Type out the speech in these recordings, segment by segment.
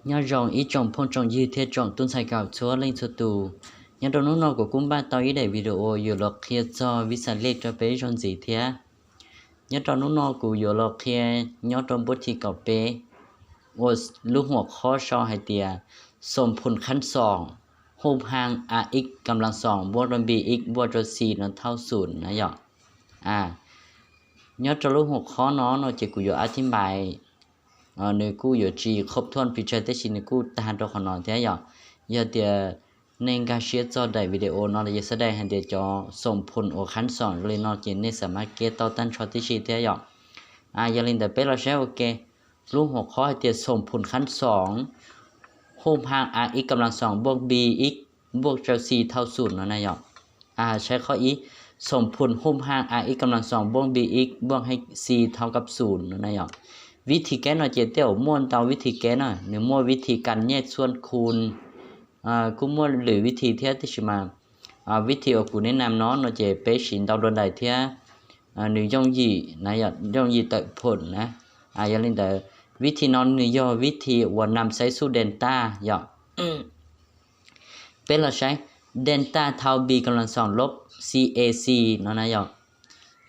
Nyob zoo ib tsoom phooj tsoom ywg thiab tsoom tub ntxhais kawm txhua leej txhua tus. Nyob rau hnub no kuv kuj npaj tau ib daim video yuav los qhia txog vij xa lej rau peb zaug ntxiv thiab. Nyob rau hnub no kuv yuav los qhia nyob rau npuab thib kaum peb uas lub huam qhob sau hais tias xoom phum khab xoom hub haj a ib kam las xoom npuaj rau npi ib npuaj rau xi no thauj xum na yom. Nyob rau lub huam qhob no no ces kuv yuav a thib npais, nws kuj yuav tsis khoob thuaj pes tsawg tab sis nws kuj tag rau qhov no thiab yom. Yog tias nej nkag siab txog daim video no los yog xab dai hais tias cov xoom phum uas khab xoom li no ces nej xam maj keb tau tag nrho tib si thiab yom. Yog li ntawd peb los saib ua ke, lub huam qhob hais tias xoom phum khab xoom hub haj a ib kam las xoom npuaj npi ib npuaj rau xi thauj xum no na yom. Saib qhov ib, xoom phum hub haj a ib kam las xoom npuaj npi ib npuaj xi thauj kab xum no na yom. Vib thib keb no ces tej zaum muaj ntau vib thib keb na, nws muaj vib thib kas nyej xuaj khu, kuj muaj lwm vib thib thiab tab sis mas vib thib uas kuv nes nam no no ces peb siv ntau dua ntais thiab nws yooj yim na, yooj yim tawm phum na. Yog li ntawd vib thib no nws yog vib thib uas nam xaiv xub delta yom. Peb los saib delta thauj npi kam las xoom lob xi a xi no na yom.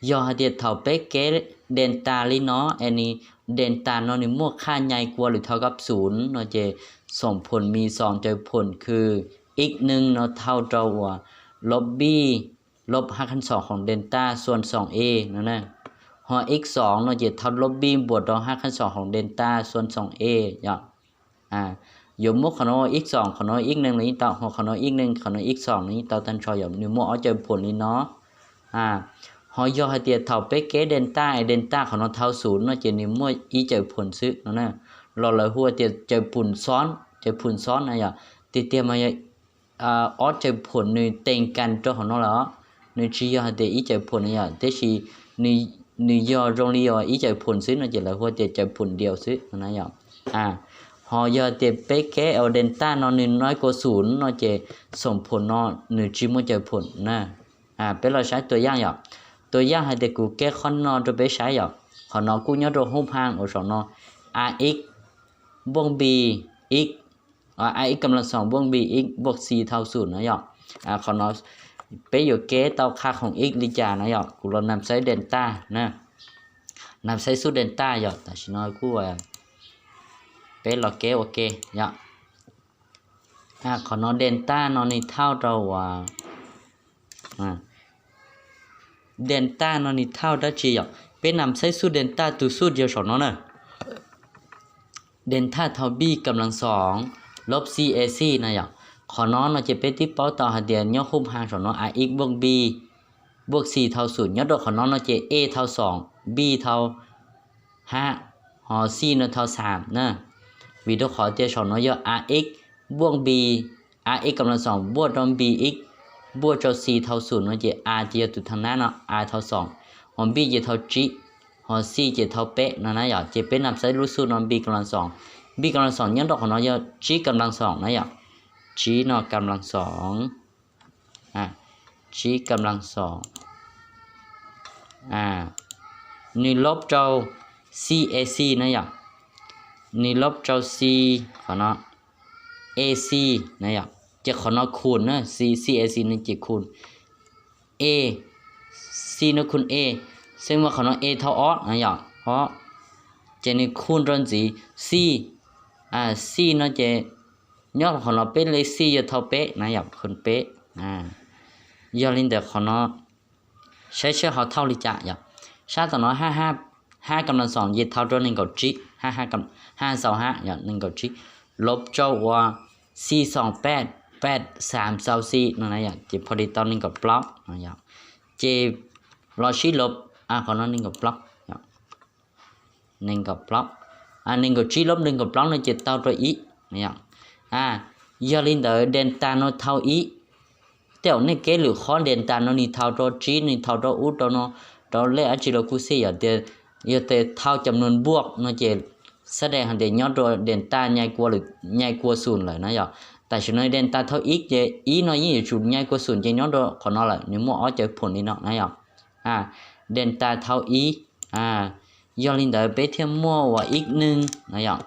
Yog hais tias thaum peb keb delta li no es nws delta no nws muaj qhaj nyai kua lwm thauj kab xum no ces xoom phum mis xoom cawv phum khw ib neeg no thauj rau uas lob npi lob haj khab xoom khoom delta xuaj xoom a no na, ho ib xoom no ces thauj lob npi npuam rau haj khab xoom khoom delta xuaj xoom a yom. Yuav muab qhov no ib xoom qhov no ib neeg los yeej tau, ho qhov no ib neeg qhov no ib xoom los yeej tau tag nrho yom, nws muaj ob cawv phum li no. Ho yog hais tias thaum peb keb delta es delta qhov no thauj xum no ces nws muaj ib cawv phum xwb no na, los lawv hu tias cawv phum xob, cawv phum xob na yom. Tiag tiag mas yog ob cawv phum nws tees kas rau qhov no lawm, nws tsis yog hais tias ib cawv phum na yom, tab sis nws yog zoo li ib cawv phum xwb no ces lawv hu tias cawv phum diaus xwb no na yom. Ho yog tias peb keb delta no nws noj kua xum no ces xoom phum no nws tsis muaj cawv phum na. Peb los saib tua yaj yom. Tua yaj hais tias kuv keb qhov no rau peb saib yom, qhov no kuj nyob rau hub haj uas saum no, a ib npuaj npi ib, a ib kam las xoom npuaj npi ib npuaj xi thauj xum na yom. Qhov no peb yuav keb tau qha khoom ib li cas na yom, kuv los nam xaiv delta na, nam xaiv xub delta yom, tam sim no kuj peb los keb ua ke yom. Qhov no delta no nws thauj rau uas delta no nws thauj dab tsi yom, peb nam xaiv xub delta tus xub yog saum no na. Delta thauj npi kam las xoom lob xi a xi na yom. Qhov no no ces peb twb paub tau hais tias nyob hub haj saum no a ib npuaj npi npuaj xi thauj xum, nyob rau qhov no no ces a thauj xoom, npi thauj haj, ho xi no thauj xam na. Vim rau qhov tias saum no yog a ib npuaj npi, a ib kam las xoom npuaj rau npi ib npuaj rau xi thauj xum no ces a ces yog tus thaj nab no a thauj xoom, ho npi ces thauj tsib, ho xi ces thauj peb no na yom. Ces peb nam xaiv lub xub no npi kam las xoom, npi kam las xoom nyob rau qhov no yog tsib kam las xoom na yom, tsib no kam las xoom, tsib kam las xoom, nws lob rau xi a xi na yom, nws lob rau xi, qhov no a xi na yom, ces qhov no khu na, xi xi a xi no ces khu a, xi no khu a, xwb mas qhov no a thauj ob na yom, ob, ces nws khu rau ntxiv xi, xi no ces nyob qhov no peb li xi yog thauj peb na yom, khu peb. Yog li ntawd qhov no saib seb ho thauj li cas yom. Sab tom no haj kam las xoom ces thauj rau nees nkaum tsib, haj xaus haj yom, nees nkaum tsib, lob rau uas xi xoom peb, peb xam xaus xi no na yom, ces pho li tau nees nkaum plaub no yom. Ces los sib lob, qhov no nees nkaum plaub, nees nkaum plaub, nees nkaum tsib lob nees nkaum plaub no ces tau rau ib. Yog li ntawd delta no thauj ib. Tej zaum nej keb lwm qhov delta no nws thauj rau tsib, nws thauj rau ub rau no, rau lej dab tsi los kuj xij, yog tias, yog tias thauj cam nuas npuaj no ces xab dai hais tias nyob rau delta nyai kua lwm, nyai kua xum lawm na yom. Tam sim no delta thauj ib ces ib no yeej yuav tsum nyai kua xum ces nyob rau qhov no lawm, nws muaj ob cawv phum li no na yom. Delta thauj ib. Yog li ntawd peb thiaj muaj uas ib neeg na yom.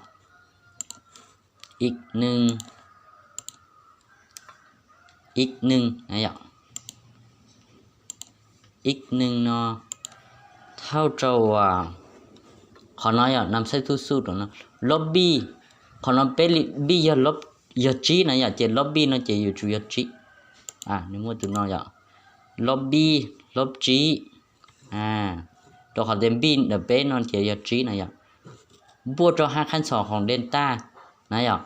Ib neeg, ib neeg na yom, ib neeg no thauj rau uas qhov no yom, nam xaib tub xuj rau no, lub bi, qhov no peb li bi yog lub, yog tsib na yom, ces lub bi no ces yuav tsum yog tsib. Nws muaj tus no yom, lub bi, lub tsib, rau qhov tias bi ntawm peb no ces yog tsib na yom, npuaj rau hab khab ntxhov khoom delta na yom.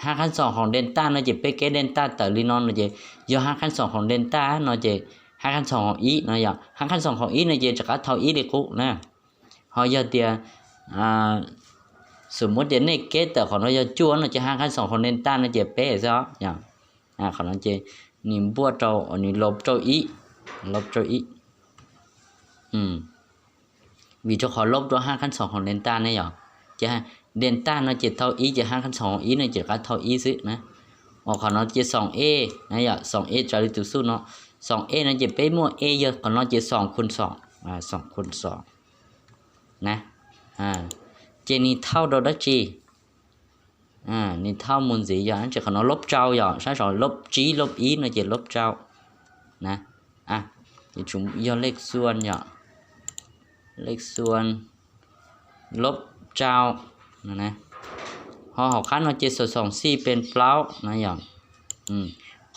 Hab khab ntxhov khoom delta no ces peb keb delta tawm li no no ces yog hab khab ntxhov khoom delta no ces hab khab ntxhov khoom ib no yom, hab khab ntxhov khoom ib no ces rov qab thau ib li qub na. Ho yog tias, xum muab tias nej keb tawm qhov no yog cuaj no ces hab khab ntxhov khoom delta no ces peb xwb os. Qhov no ces nws npuaj rau, nws lub rau ib, lub rau ib. Vim rau qhov lub rau hab khab ntxhov khoom delta ne yom, ces delta no ces thau ib ces hab khab ntxhov khoom ib no ces rov qab thau ib xwb na. Uas qhov no ces xoom e na yom, xoom e raws li tus xuj no, xoom e no ces peb muaj e yog qhov no ces xoom khun xoom, xoom khun xoom na. Ces nws thauj rau dab tsi? Nws thauj mus ntxiv yog dab tsi? Qhov no lub rau yom, sab saud lub tsib lub ib no ces lub rau na. Yog lej xuan yom, lej xuan lub rau. Ho hauv qab no ces xoom xoom xij pes plaub na yom.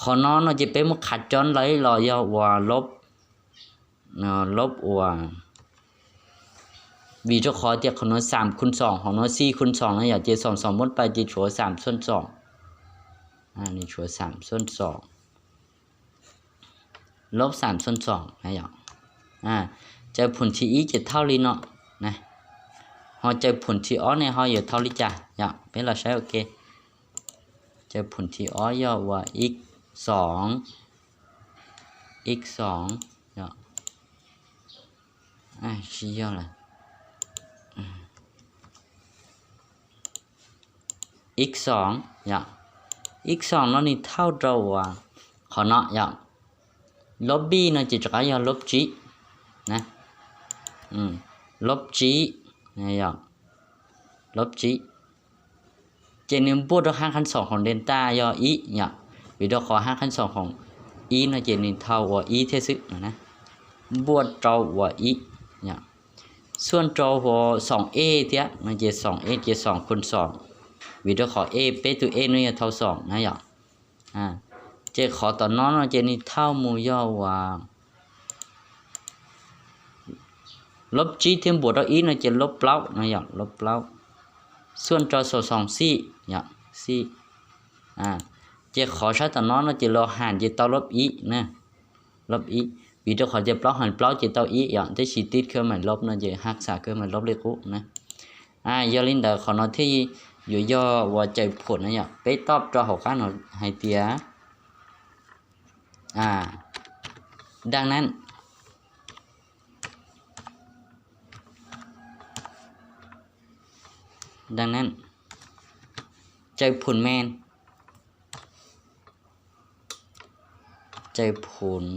Qhov no no ces peb muab qhav cov ntawd los yog uas lub, lub uas, vim rau qhov tias qhov no xam khun xoom, qhov no xij khun xoom na yom, ces xoom xoom muab pais ces tshuav xam xuan xoom, nws tshuav xam xuan xoom, lub xam xuan xoom na yom. Caw phum thib ib ces thauj li no na, ho caw phum thib ob ne ho yuav thau li cas yom, peb los saib ua ke. Caw phum thib ob yog uas ib xoom, ib xoom, tsis yog lawm, ib xoom yom. Ib xoom no nws thauj rau uas qhov no yom, lub bi no ces rov qab yog lub tsib na, lub tsib, lub tsib. Ces nws npuaj rau hab khab ntxhov khoom delta yog ib yom, vim rau qhov hab khab ntxhov khoom ib no ces nws thau uas ib thiab xwb. Npuaj rau uas ib, xuaj rau hauv xoom e thiab no ces xoom e ces xoom khun xoom, vim rau qhov e peb tug e no yog thau xoom na yom. Ces qhov tom no no ces nws thauj mus yog uas lub tsib thiab npuaj rau ib no ces lub plaub no yom, lub plaub. Xuaj rau xoom xoom xij yom, xij. Ces qhov sab tom no no ces los ham ces tau lub ib na, lub ib, vim rau qhov tias plaub ham plaub ces tau ib yom, tab sis tib khawb mam lub no ces hab xam khawb mam lub li qub na. Yog li ntawd qhov no thiaj yuav yog uas caw phum na yom, peb toj rau hauv qab no hais tias daj nab, daj nab, caw phum me, caw phum,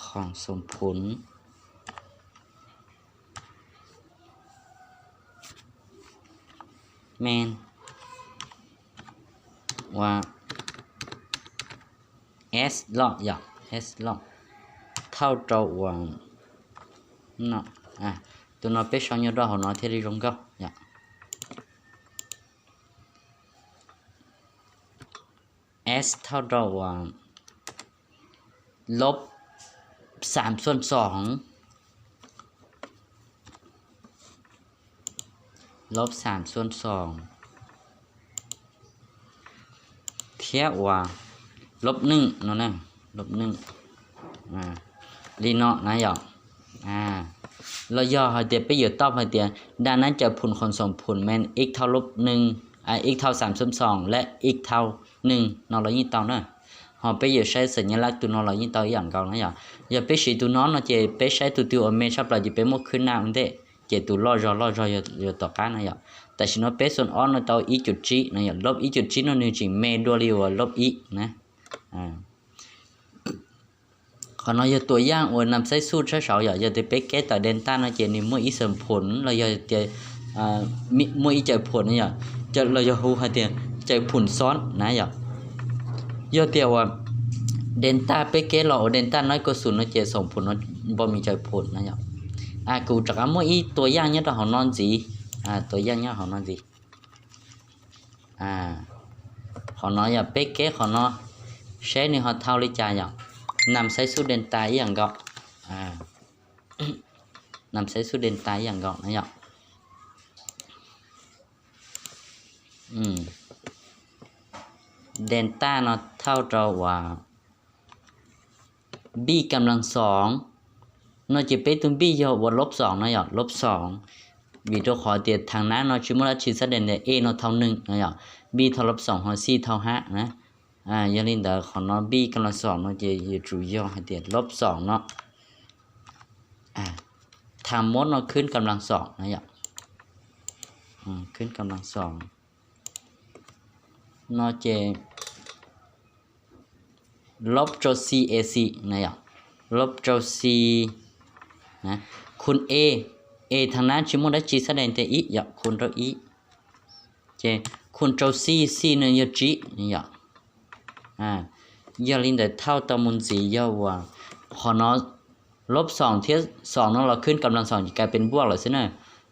khoom xoom phum me, ua s loj yom, s loj, thauj rau uas no, tus no peb sau nyob rau hauv no thiaj li zoo nkauj yom. S thauj rau uas lub xam xuan xoom, lub xam xuan xoom thiab uas lub neej no, lub neej li no na yom. Los yog hais tias peb yuav toj hais tias daj nab caw phum khoom xoom phum me ib thauj lub neej, ib thauj xam xuan xoom le ib thauj neej no los yeej tau na. Ho peb yuav saib xas nyas lab tus no los yeej tau ib yam nkaus na yom. Yog peb siv tus no no ces peb saib tus twg uas me tshaj plaws ces peb muab khwb naj ua ntej, ces tus loj zog loj zog yuav tom qab na yom. Tam sim no peb xuan ob no tau ib cum tsib na yom, lub ib cum tsib no nws tseem me dua li uas lub ib na. Qhov no yog tua yaj uas nam xaib xuj tshab saud yom. Yog tias peb keb tawm delta no ces nws muaj ib xam phum los yog tias muaj ib cawm phum na yom, los yog hu hais tias cawm phum xob na yom. Yog tias uas delta peb keb los uas delta naiv kua xum no ces xam phum no npo mis cawm phum na yom. Kuv rov qab muaj ib tua yaj nyob rau hauv no ntxiv, tua yaj nyob hauv no ntxiv. Qhov no yog peb keb qhov no, saib nws ho thau li cas yom. Nam xaib xuj delta ib yam nkaus, nam xaib xuj delta ib yam nkaus na yom. Delta no thauj rau uas B kamlav xoom no ces peb tus B yog uas lub xoom no yom, lub xoom. Vim rau qhov tias thav nab no tsis muaj dab tsi xab dees tias E no thau neeg no yom, B thau lub xoom ho C thau hab na. Yog li ntawd qhov no B kamlav xoom no ces yuav tsum yog hais tias lub xoom no, tham mub no khwb kamlav xoom na yom, khwb kamlav xoom no ces lub rau C A C na yom, lub rau C, khun A, A thav nab tsis muaj dab tsi xab dees tias ib yom, khun rau ib, ces khun rau C, C nws yog tsib yom. Yog li ntawd thauj tau mus ntxiv yog uas qhov no lub xoom thiab xoom no los khwb kamlav xoom ces kais pes npuaj lawm xwb na.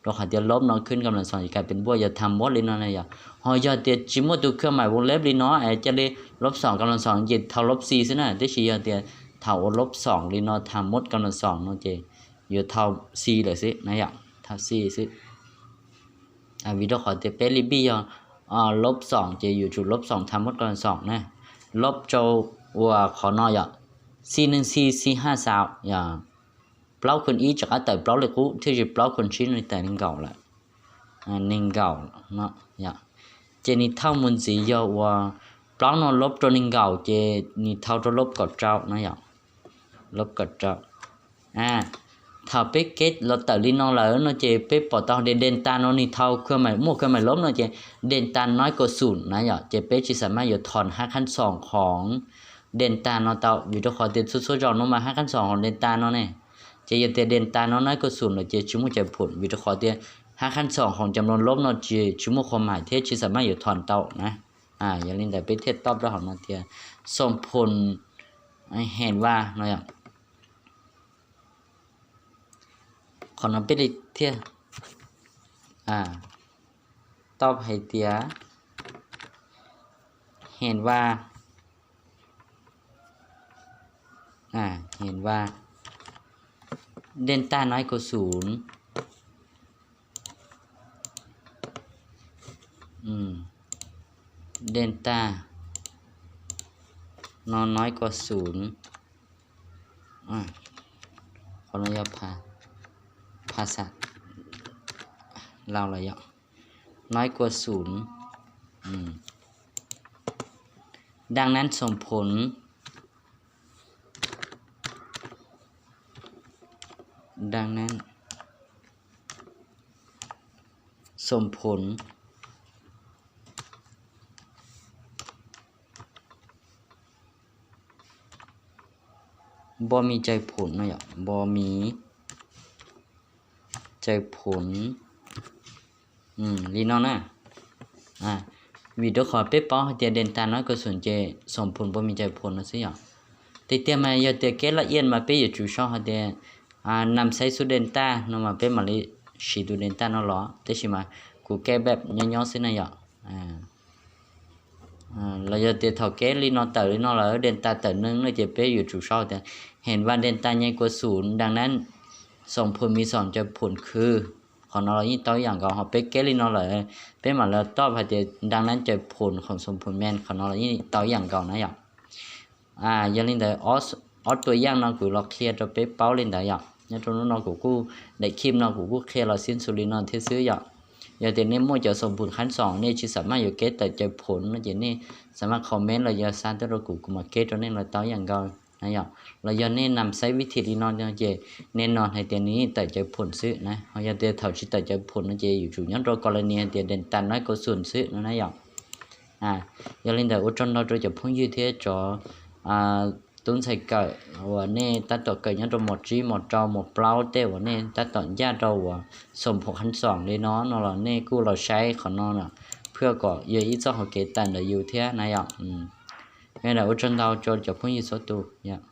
Rau qhov tias lub no khwb kamlav xoom ces kais pes npuaj yog tham mub li no na yom. Ho yog tias tsis muaj tus khwb mais voo leb li no es cia li lub xoom kamlav xoom ces thau lub C xwb na. Tiam sis yog tias thaum uas lub xoom li no tham mub kamlav xoom no ces yuav thau C lawm xwb na yom, thau C xwb. Vim rau qhov tias peb li B yog lub xoom ces yuav tsum lub xoom tham mub kamlav xoom na. Lub rau uas qhov no yom, C neeg C, C haj xaus yom, plaub khun ib rov qab tawm plaub li qub thiab, plaub khun tsib nws tawm nees nkaum lawm, nees nkaum no. Ces nws thauj mus ntxiv yog uas plaub no lub rau nees nkaum ces nws thau rau lub kaum rau no yom, lub kaum rau. Thaum peb keb los tawm li no lawm no ces peb pom tau tias delta no nws thau khwb mais, muaj khwb mais lub no ces delta naiv kua xum na yom, ces peb tsis xam maj yuav thom hab khab xoom khoom delta no tau, vim rau qhov tias txhua txhua zaus no mas hab khab xoom khoom delta no ne. Ces yog tias delta no naiv kua xum lawm ces tsis muaj cawm phum, vim rau qhov tias hab khab xoom khoom cam loos lub no ces tsis muaj khwb mais thiab tsis xam maj yuav thom tau na. Yog li ntawd peb thiaj toj rau hauv no tias xoom phum heev vaj no yom. Qhov no peb li thiaj toj hais tias heev vaj, heev vaj, delta naiv kua xum, delta no naiv kua xum, qhov no yog pha, pha xav laus lawm yom, naiv kua xum, dang nan xoom phum, dang nan xoom phum npo mis cawm phum no yom, npo mis cawm phum li no na. Vim rau qhov peb paub hais tias delta naiv kua xum ces xoom phum npo mis cawm phum no xwb yom. Tiag tiag mas yog tias keb laj iaj mas peb yuav tsum sau hais tias nam xaib xuj delta no mas peb mam li siv tus delta no los, tab sis mas kuv keb npaj nyob nyob xwb na yom. Los yog tias thaum keb li no tawm li no lawm delta tawm neeg no ces peb yuav tsum sau tias heev vaj delta naiv kua xum dang nan xoom phum mis xoom cawm phum khwb. Qhov no los yeej tau ib yam nkaus, ho peb keb li no lawm peb mam li toj hais tias dang nan cawm phum khoom xoom phum mes, qhov no los yeej tau ib yam nkaus na yom. Yog li ntawd ob tua yaj no kuv los qhia rau peb paub li ntawd yom. Nyob rau hnub no kuv kuj, daim clip no kuv kuj qhia los xib xus li no thiab xwb yom. Yog tias nej muaj cov xoom phum khab xoom nej tsis xam maj yuav keb tawm cawm phum no ces nej xam maj comment los yog xa tuaj rau kuv, kuv mam keb rau nej los tau ib yam nkaus na yom. Los yog nej nam xaib vib thim li no no ces nej no hais tias nws yeej tawm cawm phum xwb na, ho yog tias thaum tsis tawm cawm phum no ces yuav tsum nyob rau kos las nis hais tias delta naiv kua xum xwb no na yom. Yog li ntawd ua tsaug ntau rau cov phooj ywg thiab cov tub ntxhais kawm uas nej tab tom kawm nyob rau mos tsib mos rau mos plaub tej uas nej tab tom ncaj rau uas xoom phoom khab xoom li no no los nej kuj los saib qhov no na, phwj kom yog ib txoj hauv kev tawm ntawm yus thiab na yom. Yog li ntawd ua tsaug ntau rau cov phooj ywg txhua tus yom.